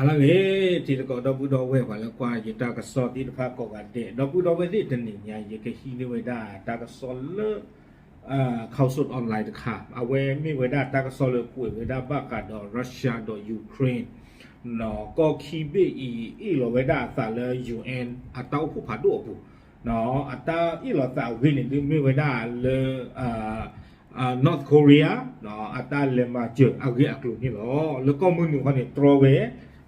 လၢဂ့ၤ တံၤသကိးဒီပုၢ်ဒီဝဲၢ်ပှၤလၢကွၢ်ယတၢ်ကစီၣ်သ့ၣ်တဖၣ်ကိးဂၤဒဲး, ဒီပုၢ်ဒီဝဲၢ်သ့ၣ် တနံၤညါ ယကဟံးန့ၢ်ဝဲဒၣ်တၢ်ကစီၣ်လၢ Khaosod Online တခါ, အဝဲမ့ၢ်ဝဲဒၣ်တၢ်ကစီၣ်လၢကွဲးဝဲဒၣ်ဘၣ်ဃးဒီး Russia ဒီး Ukraine ကီၢ်ခံဘ့ၣ်အံၤ အ့ၣ်လီၤဝဲဒၣ်အသးလၢ UN အတၢ်အိၣ်ဖှိၣ်ဖးဒိၣ်အပူၤ, အတၢ်အ့ၣ်လီၤသးအဂ့ၢ်န့ၣ် ဒုးမ့ၢ်ဝဲဒၣ်လၢ North Korea အတၢ်လဲၤမၤစၢၤအဂ့ၢ်အကျိၤန့ၣ်လီၤ. လၢကီၢ်မုၢ်နုာ်ခီန့ၣ် တြီဝဲ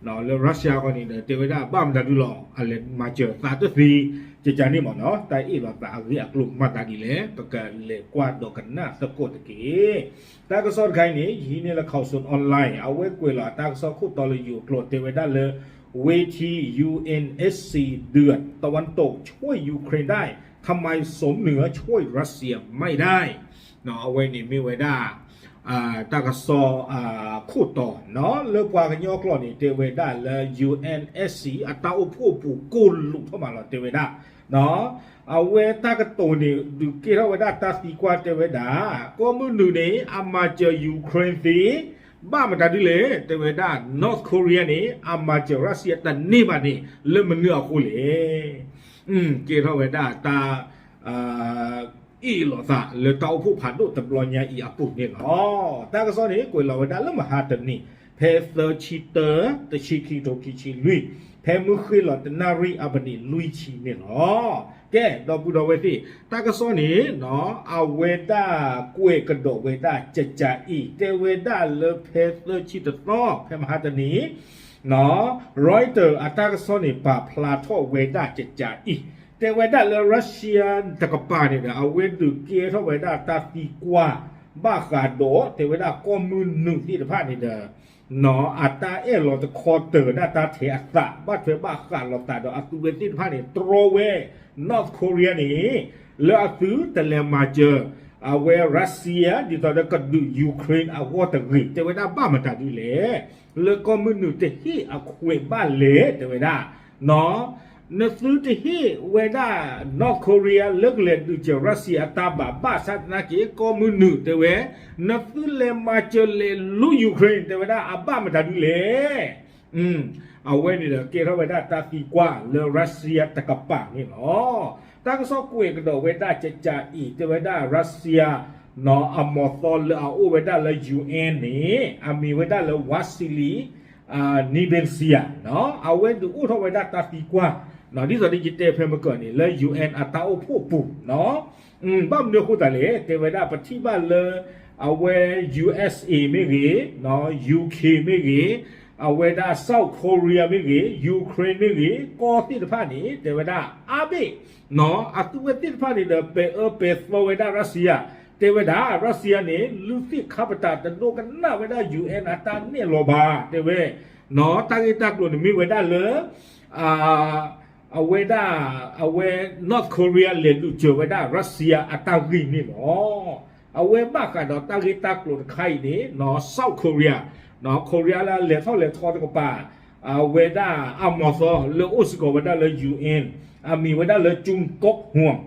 လၢ Russia ခီန့ၣ်ဒီး တဲဝဲဒၣ်ဘၣ်မတၤဒုလီၤ အလဲၤမၤစၢၤသးတသ့ ကကန့ၣ်မ့ၢ်နီၤ, တၢ်အ့ၣ်လီၤသးအဂ့ၢ်အကျိၤမၤသးဒ်လဲၣ် ပကလဲၤကွၢ်ဒီးကနၣ်သကိးတက့ၢ်. တၢ်ကစီၣ်တခါအံၤန့ၣ် ယဟံးန့ၢ်လၢ Khaosod Online အဝဲကွဲးလီၤအတၢ်ကစီၣ်ခိၣ်တီလၢယိၤအကျိၤ တဲဝဲဒၣ်လၢ เวที ยูเอ็นเอสซี เดือด ตะวันตกช่วยยูเครนได้ ทำไมสมเหนือช่วยรัสเซียไม่ได้ အဝဲန့ၣ်မ့ၢ်ဝဲဒၣ် တၢ်ကစီၣ်ခိၣ်တီ လၢပှၤကညီကျိာ်န့ၣ် တဲဝဲဒၣ်လၢ ယူဢၣ်အၣ်စံၣ် အတၢ်အိၣ်ဖှိၣ်အပူၤကိၢ်လိာ်ထီၣ်မးလီၤ တဲဝဲဒၣ်. အဝဲတၢ်ကတိၤန့ၣ် ဒုးကဲထီၣ်ဝဲဒၣ်တၢ်သံကွၢ်တဲဝဲဒၣ် ကီၢ်မုၢ်နုာ်န့ၣ် အမၤစၢၤ Ukraine သ့ ဘၣ်မတၤဒ်လဲၣ် တဲဝဲဒၣ် North Korea န့ၣ် အမၤစၢၤ Russia တန့ၢ်ဘၣ်န့ၣ် လၢမနုၤအဃိလဲၣ်. ကဲထီၣ်ဝဲဒၣ်တၢ် အ့ၣ်လိာ်သးလၢတၢ်အိၣ်ဖှိၣ်ဖးဒိၣ်တဘျီညါအံၤအပူၤန့ၣ်လီၤ. တၢ်ကစီၣ်န့ၣ် ကွဲးလီၤဝဲဒၣ်လၢမဟါတနံၤ ဖဲသၢဆံတၢ တဆံခံကထိခံဆံလွံၢ် ဖဲမုၢ်ဃ့ၢ်လီၤတနၣ်ရံၣ်အပနံးလွံၢ်ဆံန့ၣ်လီၤ. ကဲ ဒီပုၢ်ဒီဝဲၢ်သ့ၣ် တၢ်ကစီၣ်န့ၣ် အဝဲဒၣ်ကွဲးကဒီးဝဲဒၣ်ကကးအံၤ တဲဝဲဒၣ်လၢဖဲသၢဆံတသီ ဖဲမဟါတနံၤ Reuters အတၢ်ကစီၣ်န့ၣ် ပာ်ဖျါထီၣ်ဝဲဒၣ်ကကးအံၤ တဲဝဲဒၣ်လၢ Russia တကပၤန့ၣ်ဒီး အဝဲဒုးကဲထီၣ်ဝဲဒၣ်တၢ်သံကွၢ် ဘၣ်ဃးဒီး တဲဝဲဒၣ်ကီၢ်မုၢ်နုာ်သ့ၣ်တဖၣ်န့ၣ်ဒီး အတၢ်အဲၣ်လီၤတခီတၢၤဝဲဒၣ်တၢ်ထဲအသး ဘၣ်ထွဲဘၣ်ဃးလိာ်သးဒီးအသုဝဲသ့ၣ်တဖၣ်န့ၣ် တြီဝဲ North Korea န့ၣ် လၢအသုတလဲၤမၤစၢၤ အဝဲ Russia ဒ်သိးဒီးကဒုး Ukraine အဂီၢ်တဂ့ၤ တဲဝဲဒၣ်ဘၣ်မတၤဒ်လဲၣ် လၢကီၢ်မုၢ်နုာ်တဟ့ၣ်အခွဲးဘၣ်လဲၣ် တဲဝဲဒၣ် နသုတဟ့ၣ်ဝဲဒၣ် North Korea လၢကလဲၤဒုးစၢၤ Russia အတၢ်ဘၣ် ဘၣ်ဆၣ်သနာ်က့ ကီၢ်မုၢ်နုာ်တဲဝဲ နသုလဲၤမၤစၢၤလဲၤလူ Ukraine တဲဝဲဒၣ်အဘၣ်မတၤဒ်လဲၣ်. အဝဲန့ၣ်ဒီးကဲထီၣ်ဝဲဒၣ်တၢ်သံကွၢ်လၢ Russia တကပၤန့ၣ်လီၤ. တၢ်ကစီၣ်ကွဲးကဒီးဝဲဒၣ်ကကးအံၤ တဲဝဲဒၣ် Russia အမီၤသီလၢအအိၣ်ဝဲဒၣ်လၢ UN န့ၣ် အမံၤဝဲဒၣ်လၢ Vasily Nebenzia အဝဲဒုးအိၣ်ထီၣ်ဝဲဒၣ်တၢ်သံကွၢ် ဒ်သိးဒီးယတဲဖဲမုၢ်ကၢၢ်န့ၣ် လၢ UN အတၢ်အိၣ်ဖှိၣ်အပူၤ ဘၣ်မနုၤအဃိသတးလဲၣ် တဲဝဲဒၣ်ပထံၣ်ဘၣ်လၢ အဝဲ USA မ့ၢ်ဂ့ၤ UK မ့ၢ်ဂ့ၤ အဝဲဒၣ် South Korea မ့ၢ်ဂ့ၤ Ukraine မ့ၢ်ဂ့ၤ ကီၢ်သ့ၣ်တဖၣ်န့ၣ် တဲဝဲဒၣ်အါဘ့ၣ် အသုဝဲသ့ၣ်တဖၣ်န့ၣ်ဒီး ပဲာ်အၢပဲာ်သီဝဲဒၣ် Russia တဲဝဲဒၣ် Russia န့ၣ် လုၢ်သ့ၣ်ခါပတာ်တဒိကနၣ်ဝဲဒၣ် UN အတၢ်နဲၣ်လီၤဘၣ် တဲဝဲ တၢ်ဂ့ၢ်တၢ်ကျိၤန့ၣ်မ့ၢ်ဝဲဒၣ်လၢ အဝဲဒၣ် အဝဲ North Korea လဲၤဒုးစၢၤဝဲဒၣ် Russia အတၢ်ဂ့ၢ်န့ၣ်လီၤ. အဝဲဘၣ်ဃးဒီးတၢ်ဂ့ၢ်တၢ်ကျိၤတခါအံၤန့ၣ် South Korea Korea လၢအလဲၤထီၣ်လဲၤထီတကပၤ အဝဲဒၣ်အမီၤသီလၢအိၣ်စ့ၢ်ကီးဝဲဒၣ်လၢ UN အမံၤဝဲဒၣ်လၢ Jun Kok Hwang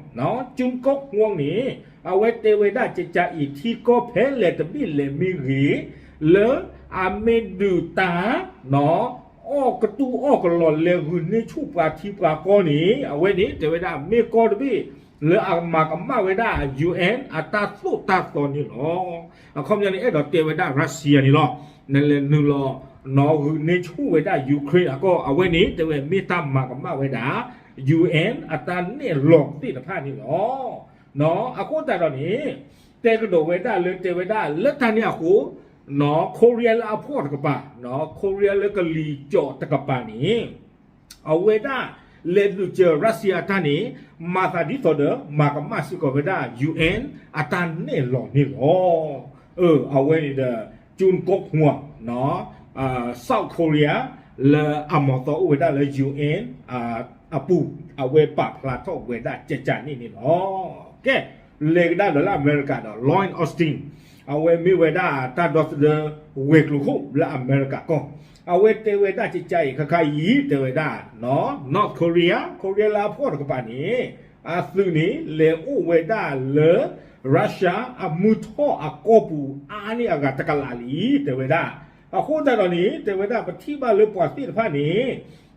Jun Kok Hwang န့ၣ် အဝဲတဲဝဲဒၣ်ကကးအံၤ ထံကီၢ်ဖဲလဲၣ်တဘ့ၣ်လဲၣ်မ့ၢ်ဂ့ၤ လၢအမ့ၢ်ဒုးတၢ် အီၣ်ကတူၢ်အီၣ်ကလီၤလဲၤဂုာ်န့ၢ်ဆူၣ်ပှၤထံပှၤကီၢ်န့ၣ် အဝဲန့ၣ် တဲဝဲဒၣ်မ့ၢ်ကီၢ်တဘ့ၣ် လၢအမၤကမၣ်ဝဲဒၣ် UN အတၢ်သိၣ်တၢ်သီန့ၣ်လီၤ. အခီပညီန့ၣ် အဲၣ်ဒိးတဲဝဲဒၣ် Russia န့ၣ်လီၤ. နလဲၤနုာ်လီၤ နီၣ်ဂုာ်န့ၢ်ဆူၣ်ဝဲဒၣ် Ukraine အကီၢ် အဝဲန့ၣ် တဲဝဲမ့ၢ်တၢ်မၤကမၣ်ဝဲဒၣ် UN အတၢ်နဲၣ်လီၤသ့ၣ်တဖၣ်န့ၣ်လီၤ. အဃိသတးဒီးန့ၣ် တဲကဒီးဝဲဒၣ်လၢတဲဝဲဒၣ်လၢတၢ်န့ၣ်အဃိ Korea လၢအဖှီၣ်တကပၤ Korea လၢကလံၤကၠီၣ်တကပၤန့ၣ် အဝဲဒၣ်လဲၤဒုးစၢၤ Russia အတၢ်န့ၣ် မၤသးဒ်သိးဒီး မၤကမၣ်စ့ၢ်ကီးဝဲဒၣ် UN အတၢ်နဲၣ်လီၤန့ၣ်လီၤ. အဝဲန့ၣ်ဒီး Jun Kok Hwang South Korea လၢအမီၤသီအိၣ်ဝဲဒၣ်လၢ UN အပူၤ အဝဲပာ်ဖျါထီၣ်ဝဲဒၣ်ကကးန့ၣ်န့ၣ်လီၤ. ကဲ လဲၤကဒါဒီးလၢအမဲရကၤဒီး Lloyd Austin အဝဲမ့ၢ်ဝဲဒၣ်တၢ်ဒီသဒၢဝဲၤကျိၤခိၣ်လၢအမဲရကၤကီၢ် အဝဲတဲဝဲဒၣ်ကကးအံၤ ခါခါအံၤ တဲဝဲဒၣ် North Korea Korea လၢအဖှီၣ်တကပၤန့ၣ် အသုးန့ၣ် လဲၤအိၣ်ဝဲဒၣ်လၢ Russia အမုၢ်ထီၣ်အကီၢ်ပူၤအါန့ၢ်အဂၤတကလးလံ တဲဝဲဒၣ် အဃိသတးဒီးန့ၣ် တဲဝဲဒၣ်ပထံၣ်ဘၣ်လၢပှၤသ့ၣ်တဖၣ်န့ၣ်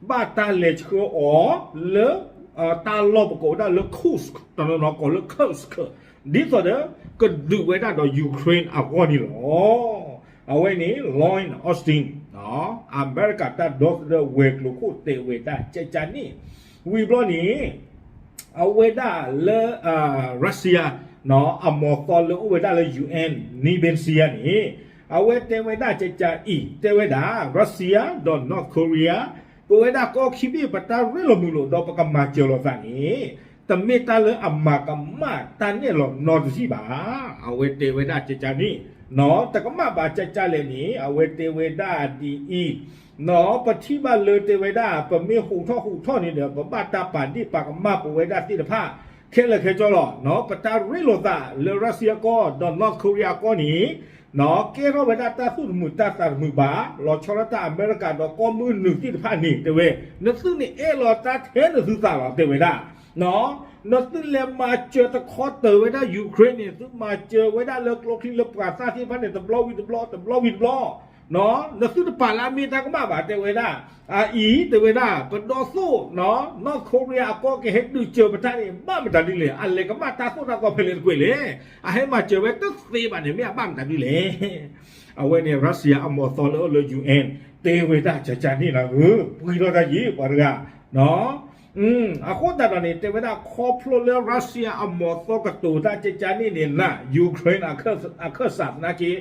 ဘၣ်တၢ်လဲၤဆှၢအီၤလၢ တၢ်လီၢ်ပကိးဝဲဒၣ်လၢ Kursk တနီၤနီၤကိးလၢ Kursk ဒ်သိးဒီး ကဒုးဝဲဒၣ်ဒီး Ukraine အဂီၢ်န့ၣ်လီၤ. အဝဲန့ၣ် Lloyd Austin အမဲရကၤတၢ်ဒီသဒၢဝဲၤကျိၤခိၣ်တဲဝဲဒၣ်ကကန့ၣ် ဝံၤဘျီန့ၣ် အဝဲဒၣ်လၢ Russia အမီၤသီလၢအိၣ်ဝဲဒၣ်လၢ ယူအ့ၣ် Nebenzia န့ၣ် အဝဲတဲဝဲဒၣ်ကကအံၤ တဲဝဲဒၣ် Russia ဒီး North Korea ပဝဲဒၣ်ကီၢ်ခံဘ့ၣ် ပတၢ်ရ့လိာ်မုာ်လိာ်ဒီးပကမၤစၢၤလိာ်သးန့ၣ် တမ့ၢ်တၢ်လၢအမၤကမၣ်တၢ်နဲၣ်လီၤနီတထံၣ်ဘၣ်. အဝဲတဲဝဲဒၣ်ကကန့ၣ် နီၢ် တကမၣ်ဘၣ်ကကလဲၣ်န့ၣ် အဝဲတဲဝဲဒၣ်ဒ်အံၤ နီၢ် ပထံၣ်ဘၣ်လၢတဲဝဲဒၣ် ပမ့ၢ်ဟူးထီၣ်ဟူးထီၣ်န့ၣ်ဒီး ပဘၣ်တၢ်ပာ်ဒ့ၣ်ပာ်ကမၣ်ပဝဲဒၣ်သ့ၣ်တဖၣ် ခဲလၢာ်ခဲဆ့လီၤ. နီၢ် ပတၢ်ရ့လိာ်သးလၢ Russia ကီၢ် ဒီး North Korea ကီၢ်န့ၣ် နီၢ် ကဲထီၣ်ဝဲဒၣ်တၢ်သူၣ်တမုာ်တၢ်သးတမုာ်ဘၣ်, လီၤဆီဒၣ်တၢ်အမဲရကၤဒီးကီၢ်မုၢ်နုာ်သ့ၣ်တဖၣ်န့ၣ် တဲဝဲ, နသုန့ၣ်အဲၣ်လီၤတၢ်ထဲနသုသးလီၤ တဲဝဲဒၣ်. နီၢ် နသုလဲၤမၤစၢၤတခီတၢၤဝဲဒၣ် Ukraine န့ၣ် သုမၤစၢၤဝဲဒၣ်လၢကျိချံလၢပှၤသၣ်သ့ၣ်တဖၣ်န့ၣ် တဘျီဝံၤတဘျီ တဘျီဝံၤတဘျီ နီၢ် နသုတပာ်လၢအမ့ၢ်တၢ်ကမၣ်ဘၣ် တဲဝဲဒၣ်. အအံၤ တဲဝဲဒၣ် ပဒိးသိၣ် နီၢ် North Korea အကီၢ်ကဟဲဒုးစၢၤပတၢ်န့ၣ် ဘၣ်မတၤဒ်လဲၣ်, အလဲၤကမၣ်တၢ်သိၣ်တၢ်သီဖဲလဲၣ်တကွဲၢ်လဲၣ်, အဟဲမၤစၢၤဝဲတသ့ဘၣ်န့ၣ် မ့ၢ်အဘၣ်မတၤဒ်လဲၣ်. အဝဲန့ၣ် Russia အမီၤသီလၢအိၣ်လၢ ယူအ့ၣ် တဲဝဲဒၣ်ကကန့ၣ်လီၤဧၢ, ပှံၤထီၣ်တၢ်ယံၤ ပှၤတဂၤ နီၢ် အဃိသတးဒီးန့ၣ် တဲဝဲဒၣ်ခီဖျိလၢ Russia အမီၤသီကတိၤတၢ်ကကန့ၣ်န့ၣ် န Ukraine အခၢၣ်စးသနာ်က့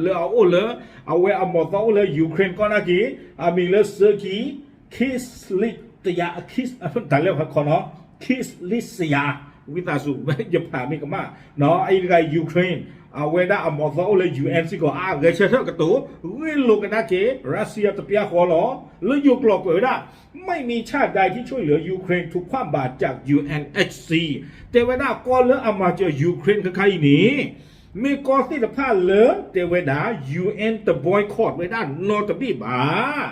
လၢအအိၣ်လၢ အဝဲအမီၤသီအိၣ်လၢ Ukraine ကီၢ်နာ်က့ အမံၤလၢ Sergei Kislytsya, Kis, တၢ်လဲၣ်ခီနီၤ Kislytsya, ဝံသးစူၤ ယဖးမ့ၢ်ကမၣ် နီၢ် အအံၤတဂၤ Ukraine အဝဲဒၣ်အမီၤသီအိၣ်လၢ ယူအ့ၣ် စ့ၢ်ကီး အဂဲၤဆၢထၢၣ်ကတိၤ ဂ့ၢ်လိာ်ကဒါက့ၤ Russia တပျၢ်ဃီလီၤ. လၢယိၤကျိာ်ကွဲးဝဲဒၣ် ไม่มีชาติใดที่ช่วยเหลือยูเครนถูกคว่ำบาตรจาก ယူအ့ၣ် เอช ซี တဲဝဲဒၣ် ကီၢ်လၢအမၤစၢၤ Ukraine ခဲခါအံၤန့ၣ် မ့ၢ်ကီၢ်သ့ၣ်တဖၣ်လၢ တဲဝဲဒၣ် ယူအ့ၣ် တ boycott ဝဲဒၣ်နီတဘ့ၣ်ဘၣ်.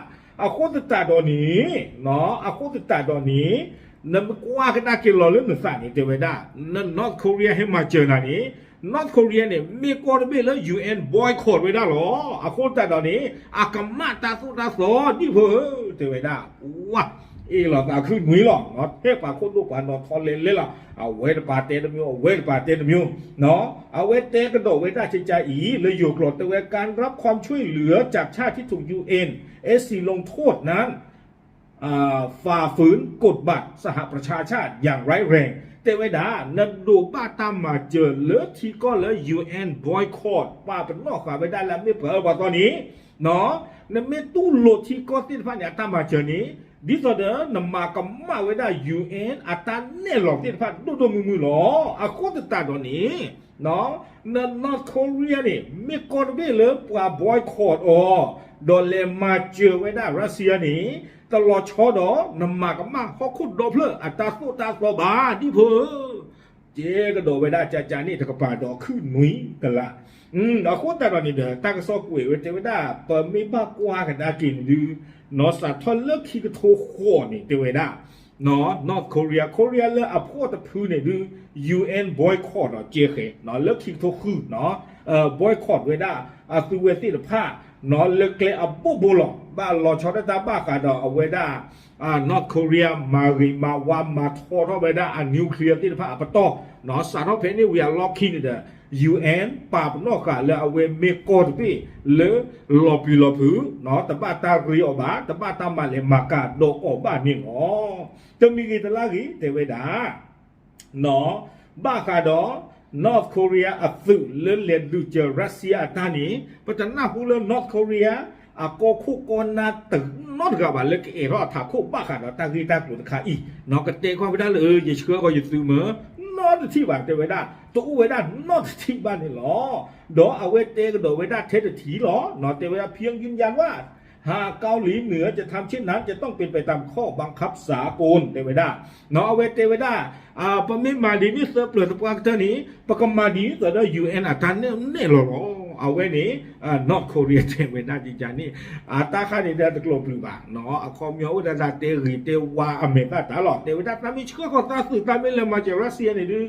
အဃိသတးဒီးန့ၣ် နီၢ် အဃိသတးဒီးန့ၣ် နမ့ၢ်ကွၢ်ကဒါက့ၤလီၤလၢနသးန့ၣ် တဲဝဲဒၣ် န North Korea ဟဲမၤစၢၤနၤန့ၣ် North Korea န့ၣ် မ့ၢ်ကီၢ်တဘ့ၣ်လၢ ယူအ့ၣ် boycott ဝဲဒၣ်လီၤ. အဃိသတးဒီးန့ၣ် အကမၣ်တၢ်သိၣ်တၢ်သီဒံၣ်ဖိဧၢ တဲဝဲဒၣ် ဝါ အ့ၣ်လိာ်သးခုနွံလီၤ နီၢ် ထဲပာ်ခိၣ်ဒိၣ်ပှၤနီၢ်ထီလဲလဲလီၤ. အဝဲတပာ်တဲတမံၤ အဝဲတပာ်တဲတမံၤ နီၢ် အဝဲတဲကဒီးဝဲဒၣ်ကကအံၤ လၢယိၤကျိာ်တဲဝဲ การรับความช่วยเหลือจากชาติที่ถูก ยูเอ็น เอช ซี ลงโทษนั้น ฝ่าฝืนกฎบัตรสหประชาชาติอย่างร้ายแรง တဲဝဲဒၣ် နဒိးဘၣ်တၢ်မၤစၢၤလၢထံကီၢ်လၢ ယူအ့ၣ် boycott ပာ်ပနီၣ်ဃာ်ဝဲဒၣ်လၢအမ့ၢ်ပှၤအၢပှၤသီန့ၣ် နီၢ် နမ့ၢ်တူၢ်လိာ်ထံကီၢ်သ့ၣ်တဖၣ်န့ၣ် အတၢ်မၤစၢၤန့ၣ် ဒ်သိးဒီးနမၤကမၣ်ဝဲဒၣ် ယူအ့ၣ် အတၢ်နဲၣ်လီၤသ့ၣ်တဖၣ်ဒိၣ်ဒိၣ်မုၢ်မုၢ်လီၤ. အဃိသတးဒီးန့ၣ် နီၢ် န North Korea န့ၣ် မ့ၢ်ကီၢ်တဘ့ၣ်လၢပှၤ boycott အီၤ ဒီးလဲၤမၤစၢၤဝဲဒၣ် Russia န့ၣ် တလီၤဆီဒီး နမၤကမၣ်ဟီၣ်ခိၣ်ဒီဖျၢၣ်အတၢ်သိၣ်တၢ်သီဘၣ် ဒံၣ်ဖိဧၢ ကဲကဒီးဝဲဒၣ်ကကန့ၣ် တကပၤဒီးခုနွံကလး. အဃိသတးဒီးန့ၣ်ဒီး တၢ်ကစီၣ်ကွဲးဝဲတဲဝဲဒၣ် ပမ့ၢ်ဘၣ်ကွၢ်ကဒါက့ၤန့ၣ်ဒုး နီၢ် စးထီၣ်လၢခံကထိဃိးန့ၣ် တဲဝဲဒၣ် နီၢ် North Korea, Korea လၢအဖှီၣ်တဖုန့ၣ်ဒုး ယူအ့ၣ် boycott ဒီးကဲဃဲၤ နီၢ် လၢခံကထိဃု နီၢ် boycott ဝဲဒၣ် အသုဝဲသ့ၣ်တဖၣ် နီၢ် လၢကျဲအဘိၣ်ဘိလီၤ. ဘၣ်လီၤဆီဒၣ်တၢ်ဘၣ်ဃးဒီးအဝဲဒၣ် North Korea မၤဂ့ၤမၤဝါမၤထီထီၣ်ဝဲဒၣ်အ nuclear သ့ၣ်တဖၣ်အပတီၢ် နီၢ် စးထီၣ်ဖဲန့ၣ်ဝံၤအလီၢ်ခံန့ၣ်ဒီး ယူအ့ၣ် ပာ်ပနီၣ်ဃာ်လၢအဝဲမ့ၢ်ကီၢ်တဘ့ၣ်လၢလီၤပျံၤလီၤဖုး နီၢ် တဘၣ်တၢ်ရ့အီၤဘၣ် တဘၣ်တၢ်မၤလဲၤမၤကၤဒီးအီၤဘၣ်န့ၣ်လီၤ. တမံၤဂ့ၤတလါဂ့ၤ တဲဝဲဒၣ် နီၢ် ဘၣ်ဃးဒီး North Korea အသုးလၢလဲၤဒုးစၢၤ Russia အတၢ်န့ၣ် ပတနၢ်ဟူလၢ North Korea အကီၢ်ခိၣ်ကီၢ်နၢ်တနီတဂၤဘၣ် လၢကအဲၣ်ထီၣ်အထးခိၣ်ဘၣ်ဃးဒီးတၢ်ဂ့ၢ်တၢ်ကျိၤတခါအံၤ နီၢ် ကတဲကွၢ်ဝဲဒၣ်လၢ ယဆှၢဃီၤယသုးမ့ၢ် နီတထံၣ်ဘၣ် တဲဝဲဒၣ် တအိၣ်ဝဲဒၣ်နီတထံၣ်ဘၣ်န့ၣ်လီၤ. ဒီးအဝဲတဲကဒီးဝဲဒၣ်ထဲတထံၣ်လီၤ နီၢ် တဲဝဲဒၣ် เพียงยืนยันว่า หากเกาหลีเหนือจะทำเช่นนั้น จะต้องเป็นไปตามข้อบังคับสากล တဲဝဲဒၣ် နီၢ် အဝဲတဲဝဲဒၣ် ပမ့ၢ်မၤဒ်န့ၣ်သၢပျၢၤသပှၢ်ကတၢၢ်န့ၣ် ပကမၤဒ်သိးဒီး ယူအ့ၣ် အတၢ်နဲၣ်နဲၣ်လီၤလီၤ. အဝဲန့ၣ် North Korea တဲဝဲဒၣ်ကကန့ၣ် အတၢ်ဃၣ်န့ၣ်ဒၣ်တကျိၤပျုၤဘၣ်နီၤ, အခီပညီအိၣ်ဒၣ်တၢ်တဲဂ့ၤတဲဝါအမဲာ်သၣ်တၢ်လီၤ. တဲဝဲဒၣ် သးမ့ၢ်ဆှၢဃီၤသးသုး သးမ့ၢ်လဲၤမၤစၢၤ Russia န့ၣ်ဒုး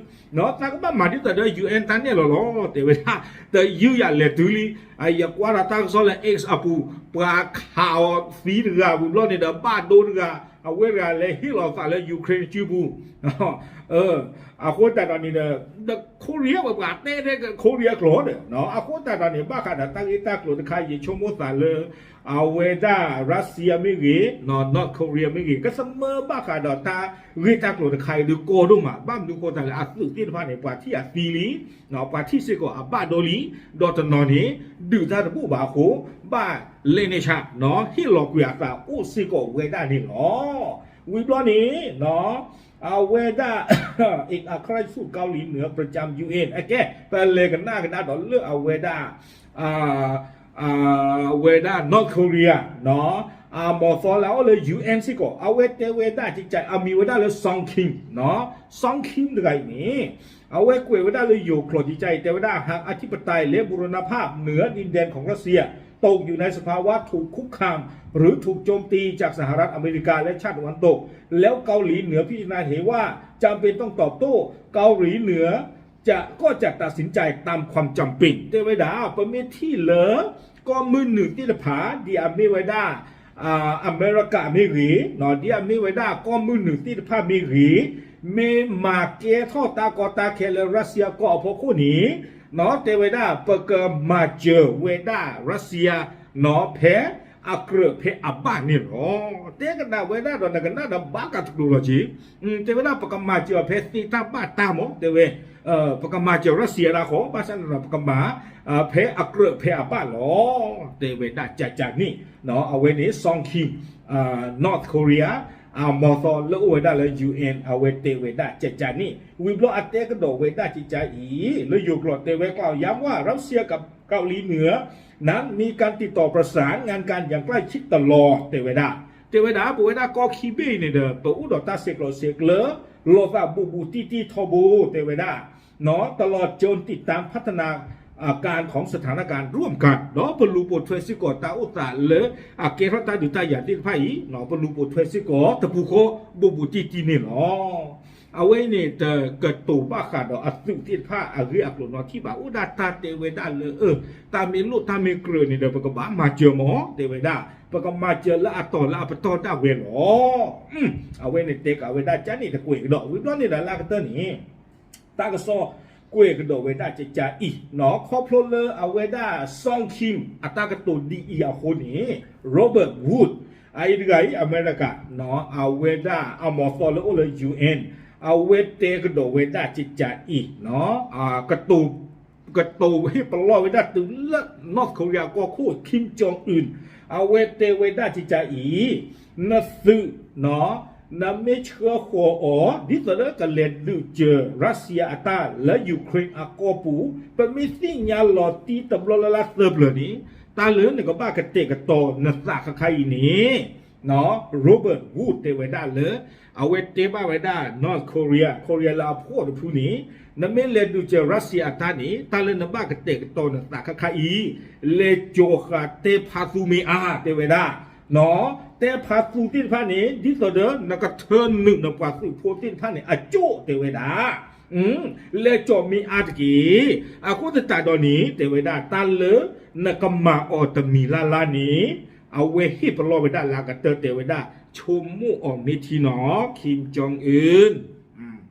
သးကဘၣ်မၤဒ်သိးဒီး ယူၣ်အဲၣ် တၢ်နဲၣ်လီၤလီၤ. တဲဝဲဒၣ် တယုၢ်ယၤလဲၤတုၤလံ, ယကွၢ်ဒီးတၢ်ကစီၣ်လၢ X အပူၤ ပှၤခးအီၤသံတဂၤဝံၤဘျီန့ၣ်ဒီး ဘၣ်ဒိတဂၤ အဝဲတဂၤလဲၤဟ့ၣ်လီၤသးလၢ Ukraine စုပူၤ အဃိသတးဒီးန့ၣ်ဒီး Korea ဝဲပှၤတဲထဲ Korea ကျိာ်ဒီး အဃိသတးဒီးန့ၣ် ဘၣ်ဃးဒီးတၢ်ဂ့ၢ်တၢ်ကျိၤတခါ ယဆိကမိၣ်သးလၢ အဝဲဒၣ် Russia မ့ၢ်ဂ့ၤ North Korea မ့ၢ်ဂ့ၤ ကသမၢဘၣ်ဃးဒီးတၢ်ဂ့ၢ်တၢ်ကျိၤတခါအံၤဒုး ကီဒိၣ်မး ဘၣ်မနုၤဃိသတးလၢ အသုးသ့ၣ်တဖၣ်န့ၣ် ပှၤထံၣ်အသံလံ ပှၤထံၣ်စ့ၢ်ကီးအဘၣ်ဒိလံ, ဒီးတနီၤန့ၣ် ဒုးတၢ်တဘူၣ်ဘၣ်အဃိ ဘၣ်လဲၤန့ၢ်ဆါ ဟ့ၣ်လီၤကွံာ်အသးအိၣ်စ့ၢ်ကီးဝဲဒၣ်န့ၣ်လီၤ. ဝံၤဘျီန့ၣ် အဝဲဒၣ် เอกอัครราชทูตเกาหลีเหนือประจำ ယူၣ်အဲၣ် အကဲ ပလဲၤကနၣ်ကဒါဒီးလၢအဝဲဒၣ် အဝဲဒၣ် North Korea အမီၤသီလၢအအိၣ်လၢ ယူၣ်အဲၣ် စ့ၢ်ကီး အဝဲတဲဝဲဒၣ်ကက အမံၤဝဲဒၣ်လၢ Sung Kim, Sung Kim တဂၤအံၤန့ၣ် အဝဲကွဲးဝဲဒၣ်လၢယိၤကျိာ်ကကအံၤ တဲဝဲဒၣ် หากอธิปไตยและบูรณภาพเหนือดินแดนของรัสเซียตกอยู่ในสภาวะถูกคุกคามหรือถูกโจมตีจากสหรัฐอเมริกาและชาติตะวันตก แล้วเกาหลีเหนือพิจารณาเห็นว่าจำเป็นต้องตอบโต้ เกาหลีเหนือจะ ก็จะตัดสินใจตามความจำเป็น တဲဝဲဒၣ် ပမ့ၢ်ထံၣ်လၢ ကီၢ်မုၢ်နုာ်သ့ၣ်တဖၣ် ဒ်အမ့ၢ်ဝဲဒၣ် အမဲရကၤမ့ၢ်ဂ့ၤ ဒ်အမ့ၢ်ဝဲဒၣ်ကီၢ်မုၢ်နုာ်သ့ၣ်တဖၣ်မ့ၢ်ဂ့ၤ မ့ၢ်မၤကဲထီၣ်တၢ်ကီတၢ်ခဲလၢ Russia ကီၢ်အဖီခိၣ်န့ၣ် တဲဝဲဒၣ် ပကမၤစၢၤဝဲဒၣ် Russia ဖဲအကြၢးဖဲအဘၣ်န့ၣ်လီၤ. တဲကနၣ်ဝဲဒၣ်ဒီးနကနၣ်ဒီးဘၣ်ကးတကျိၤလီၤက့ၤ တဲဝဲဒၣ် ပကမၤစၢၤအီၤဖဲသ့တၢ်ဘၣ်တၢ်မး တဲဝဲ ပကမၤစၢၤ Russia ဒၣ်ဃီ ဘၣ်ဆၣ်န့ၣ်ဒီး ပကမၤ ဖဲအကြၢးဖဲအဘၣ်လီၤ တဲဝဲဒၣ်ကကန့ၣ် အဝဲန့ၣ် Sung Kim North Korea အမီၤသီလၢအိၣ်ဝဲဒၣ်လၢ ယူၣ်အဲၣ် အဝဲတဲဝဲဒၣ်ကကန့ၣ် ဝံၤဘျီအတဲကဒီးဝဲဒၣ်ကကအံၤ လၢယိၤကျိာ်တဲဝဲ กล่าวย้ำว่ารัสเซียกับเกาหลีเหนือนั้นมีการติดต่อประสานงานกันอย่างใกล้ชิดตลอด တဲဝဲဒၣ် တဲဝဲဒၣ် ပဝဲဒၣ်ကီၢ်ခံဘ့ၣ်အံၤန့ၣ်ဒီး ပအိၣ်ဒီးတၢ်ဆဲးကျိးဆဲးကျၢ လိာ်သးဘူးဘူးတံၢ်တံၢ်ထီဘိ တဲဝဲဒၣ် တလီၤကၠိတံၢ်တၢ်ဖးထနၢၣ်အကၢၣ်ခီၣ်စထၣ်နၢၣ်ကၢၣ် ร่วมกัน ဒီးပလူၤပိာ်ထွဲစ့ၢ်ကီးတၢ်အိၣ်သးလၢ အကဲထီၣ်တၢ်ဒုးတၢ်ယၤသ့ၣ်တဖၣ်အံၤ ပလူၤပိာ်ထွဲစ့ၢ်ကီးတပူၤဃီ ဘူးဘူးတံၢ်တံၢ်န့ၣ်လီၤ. အဝဲအံၤန့ၣ် တကတိၤဘၣ်ဃးဒီးအသုးသ့ၣ်တဖၣ်အဂ့ၢ်အကျိၤနီတထံၣ်ဘၣ် အိၣ်ဒၣ်တၢ်တဲဝဲဒၣ်လၢ တၢ်မ့ၢ်လိၣ်တၢ်မ့ၢ်ကြၢးန့ၣ်ဒီး ပကဘၣ်မၤစၢၤမး တဲဝဲဒၣ် ပကမၤစၢၤလၢအတီၤလၢအပတီၢ်ဒၣ်ဝဲလီၤ. အဝဲန့ၣ်တဲကးဝဲဒၣ်ကန့ၣ်တကွဲးကဒီး ဝံၤဘျီန့ၣ်ဒီးလၢအကတၢၢ်န့ၣ် တၢ်ကစီၣ်ကွဲးကဒီးဝဲဒၣ်ကကအံၤ ခီဖျိလၢအဝဲဒၣ် Sung Kim အတၢ်ကတိၤဒ်အံၤအဃိန့ၣ် Robert Wood အအံၤတဂၤအံၤ အမဲရကၤ အဝဲဒၣ်အမီၤသီလၢအိၣ်လၢ ယူၣ်အဲၣ် အဝဲတဲကဒီးဝဲဒၣ်ကကအံၤ ကတိၤဟ့ၣ်ပလီၢ်ဝဲဒၣ်တုၤလၢ North Korea ကီၢ်ခိၣ် Kim Jong Un အဝဲတဲဝဲဒၣ်ကကအံၤ နသုး နမ့ၢ်ဆှၢဃီၤအီၤ ဒ်သိးလၢကလဲၤဒုးစၢၤ Russia အတၢ်လၢ Ukraine အကီၢ်ပူၤ ပမ့ၢ်သ့ၣ်ညါလီၤတံၢ်တဘျီလၢ်လၢ်သၢပျၢၤန့ၣ် တၢ်လၢနကဘၣ်ကတဲာ်ကတီၤနသးခါခါအံၤန့ၣ် Robert Wood တဲဝဲဒၣ်လၢ အဝဲတဲဘၣ်ဝဲဒၣ် North Korea, Korea လၢအဖှီၣ်တဖုန့ၣ် နမ့ၢ်လဲၤဒုးစၢၤ Russia အတၢ်န့ၣ် တၢ်လၢနဘၣ်ကတဲာ်ကတီၤနသးခါခါအံၤ လဲၤကၠီၤဃာ်တဲဖးသူမ့ၢ်အါ တဲဝဲဒၣ် တဲဖးသူသ့ၣ်တဖၣ်န့ၣ် ဒ်သိးဒီးနကထၢနုာ်နပှၤသုးဖိသ့ၣ်တဖၣ်န့ၣ် အကၠိၣ်တဲဝဲဒၣ် လဲၤကၠီၤမ့ၢ်အါတက့ၢ်. အဃိသတးဒီးန့ၣ် တဲဝဲဒၣ် တၢ်လၢနကမၤအီၤတမံၤလၢ်လၢ်န့ၣ် အဝဲဟ့ၣ်ပလီၢ်ဝဲဒၣ်လၢအကတၢၢ်တဲဝဲဒၣ် ဆိကမိၣ်အီၤမ့ၢ်ထံနီၤ Kim Jong Un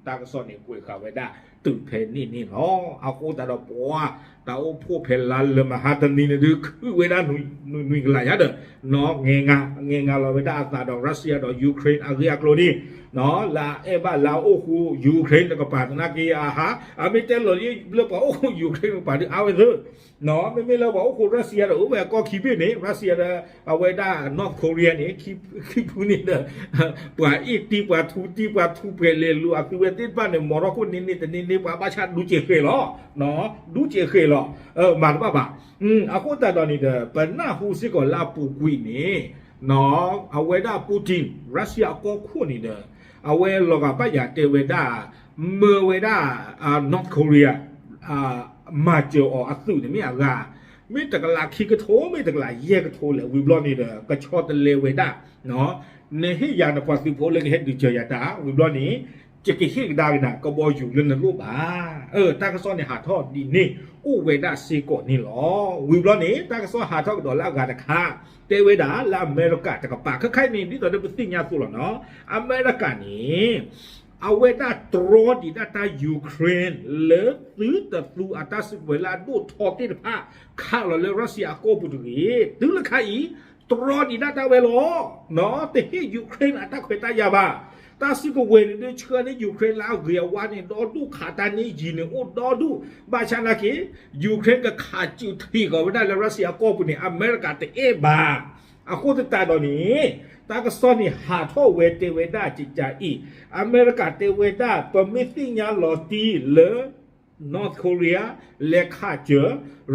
တၢ်ကစီၣ်န့ၣ်ကွဲးဃာ်ဝဲဒၣ်တုၤဖဲန့ၣ်န့ၣ်လီၤ. အဃိသတးဒီးပှၤ တၢ်အိၣ်ဖှိၣ်ဖဲလါလၢမဟါတနံၤန့ၣ်ဒုး ခုၣ်ဝဲဒၣ်နွံနွံကလးယါဒီး နီၢ်ငဲၤငါလီၤဝဲဒၣ်အသးဒီး Russia ဒီး Ukraine အဂ့ၢ်အကျိၤန့ၣ် လၢအအဲၣ်ဘၣ်လၢအအိၣ်ဃူ Ukraine တကပၤသနာ်က့အဟါ အမ့ၢ်တဲလီၤလံလၢပှၤအိၣ်ဃူ Ukraine တကပၤဒုးအါဝဲသၢ မ့မ့ၢ်လၢပှၤအိၣ်ဃူ Russia ဒီးအိၣ်ဝဲကီၢ်ခံဘ့ၣ်န့ၣ် Russia ဒီး အဝဲဒၣ် North Korea န့ၣ် ခံဖုန့ၣ်ဒီး ပှၤအ့ၣ်တံၢ်ပှၤထူတံၢ်ပှၤထူပှဲၤလဲၤလူၤ အသုဝဲသ့ၣ်တဖၣ်န့ၣ် မီၤထီၣ်ခိၣ်န့ၣ်န့ၣ်တန့ၢ်န့ၢ် ပှၤဘၣ်ဆၣ်ဒူစဲးဃဲၤလီၤ ဒူစဲးဃဲၤလီၤ မၤတဘၣ်ဘၣ်. အဃိသတးဒီးန့ၣ်ဒီး ပနၢ်ဟူစ့ၢ်ကီးလၢအပူၤကွံာ်န့ၣ် အဝဲဒၣ် Putin Russia အကီၢ်ခိၣ်န့ၣ်ဒီး အဝဲလီၤဂာ်ဘၣ်ယၤတဲဝဲဒၣ် မၢဝဲဒၣ် North Korea မၤစၢၤအီၤအသုးန့ၣ်မ့ၢ်အဂၤ မ့ၢ်တကလးခံကထိ မ့ၢ်တကလးယဲၢ်ကထိလဲၣ် ဝံၤဘျီန့ၣ်ဒီး ကဆီတလဲဝဲဒၣ်, နဟ့ၣ်ယၤနပှၤသုးဖိလၢကဟဲဒုးစၢၤယၤတၢ် ဝံၤဘျီန့ၣ် ယကဟ့ၣ်ကဒါက့ၤနၤ ကဘီယူၤလၢနလိၣ်ဘၣ်. တၢ်ကစီၣ်န့ၣ်ဟးထီၣ်ဒ်န့ၣ် အိၣ်ဝဲဒၣ်စ့ၢ်ကီးန့ၣ်လီၤ. ဝံၤဘျီန့ၣ် တၢ်ကစီၣ်ဟးထီၣ်ကဒီးလၢအဂၤတခါ, တဲဝဲဒၣ်လၢအမဲရကၤတကပၤ ခဲခါအံၤန့ၣ် ဒ်သိးဒီးပသ့ၣ်ညါအသိးလီၤနီၤ, အမဲရကၤန့ၣ် အဝဲဒၣ်တြီဒံးဒၣ်တၢ် Ukraine လၢသုတသူအတၢ်စုကဝဲၤလၢအဒိၣ်ထီသ့ၣ်တဖၣ် ခးလီၤလၢ Russia အကီၢ်ပူၤတဂ့ၤ, တုၤလၢခါအံၤ တြီဒံးဒၣ်တၢ်ဝဲလီၤ. တဟ့ၣ် Ukraine အတၢ်ခွဲးတၢ်ယာ်ဘၣ်. တၢ်စုကဝဲၤန့ၣ်ဒုးဆှၢန့ၢ် Ukraine လၢအဂ့ၤအဝါန့ၣ် ဒီဒူၣ်ခးတၢ်န့ၢ်ယံၤန့ၣ် အိၣ်ဒီဒူၣ်, ဘၣ်ဆၣ်နာ်က့ Ukraine ကခးစုးထံးဃီၤဝဲဒၣ်လၢ Russia အကီၢ်ပူၤန့ၣ် အမဲရကၤတအဲၣ်ဘၣ်. အဃိသတးဒီးန့ၣ် တၢ်ကစီၣ်န့ၣ်ဟးထီၣ်ဝဲတဲဝဲဒၣ်ကကးအံၤ, အမဲရကၤတဲဝဲဒၣ် ပမ့ၢ်သ့ၣ်ညါလီၤတံၢ်လၢ North Korea လဲၤခးစၢၤ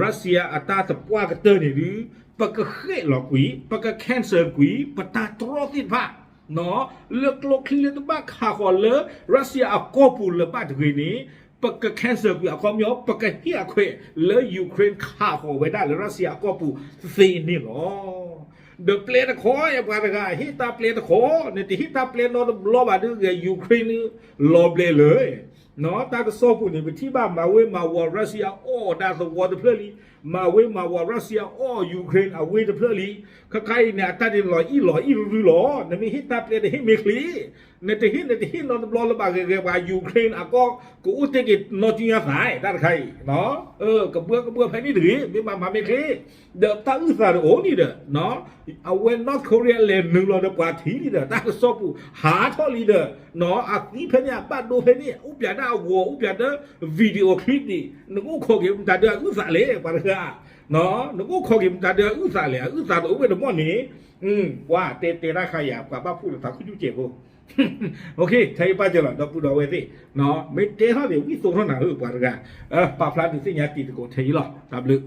Russia အတၢ်သပှၢ်ကတၢၢ်န့ၣ်ဒုး ပကဃဲးလီၤကွံာ်, ပက cancel ကွံာ် ပတၢ်တြီသ့ၣ်တဖၣ် လၢကျိချံလၢတဘၣ်ခးဃီၤလၢ Russia အကီၢ်ပူၤလၢၤဘၣ်တဂ့ၤန့ၣ် ပက cancel ကွံာ်အခီပညီ ပကဟ့ၣ်အခွဲးလၢ Ukraine ခးဃီၤဝဲဒၣ်လၢ Russia အကီၢ်ပူၤသ့န့ၣ်လီၤ. ဒီးပျဲတခီ ပှၤတဂၤ ဟ့ၣ်တၢ်ပျဲတခီ, နတဟ့ၣ်တၢ်ပျဲနီတဘျီဘၣ်ဒုးဂဲၤ Ukraine လီၤဘျဲးလၢ တၢ်ကစီၣ်ပူၤန့ၣ် ပထံၣ်ဘၣ်မၤဝ့ၤမၤဝီၤ Russia အီၣ်ဒၣ်သဝီတဖျၢၣ်လံ, မၤဝ့ၤမၤဝီၤ Russia အီၣ် Ukraine အဝ့ၢ်တဖျၢၣ်လံ. ခဲခါအံၤန့ၣ် အတၢ်န့ၣ်လီၤအံၣ်လီၤအံၣ်ရုရုလီၤ. နမ့ၢ်ဟ့ၣ်တၢ်ပျဲတဟ့ၣ်မ့ၢ်ချ့, နတဟ့ၣ် နတဟ့ၣ်နီတဘျီလၢဘၣ်ဂဲၤဂဲၤပှၤ Ukraine အကီၢ် ကအိၣ်တ့ၢ်က့ၤနီၢ်ကၠံညါသး တၢ်တခါအံၤ ကဘှၢကဘှၢဖဲန့ၣ်တဂ့ၤ မ့ၢ်ဘၣ်မၤမ့ၢ်ချ့, ဒီးတၢ်အုၣ်သးတအိၣ်န့ၣ်ဒီး အဝဲ North Korea လဲၤနုာ်လီၤဒီးပှၤထံၣ်လံဒီး တၢ်ကစီၣ်ပူၤဟးထီၣ်လံဒီး အသံဖဲန့ၣ် အဘၣ်ဒိဖဲန့ၣ် အိၣ်ပၠးဒၣ်အဂီၤ အိၣ်ပၠးဒီး video clip န့ၣ် နကအိၣ်ခိးက့ၤမတၤဒုးအုၣ်သးလဲၣ် ပှၤတဂၤ, နကအိၣ်ခိးက့ၤမတၤဒုးအုၣ်သးလဲၣ် အုၣ်သးတအိၣ်ဝဲတမီၢ်န့ၣ်, ပှၤတဲတဲတၢ်ခါယၤ ပှၤဘၣ်ဖှိၣ်လၢသးခုဒူၣ်ကဲးဖိ ထဲယပာ်စၢၤလီၤ ဒီပုၢ်ဒီဝဲၢ်သ့ၣ်, မ့ၢ်တဲထီၣ်န့ၣ် ဝံၣ်သိထီၣ်နၤဧၢ ပှၤတဂၤ, ပာ်ဖျါဒုးသ့ၣ်ညါတံၤသကိးထဲအံၤလီၤ တၢ်ဘျုး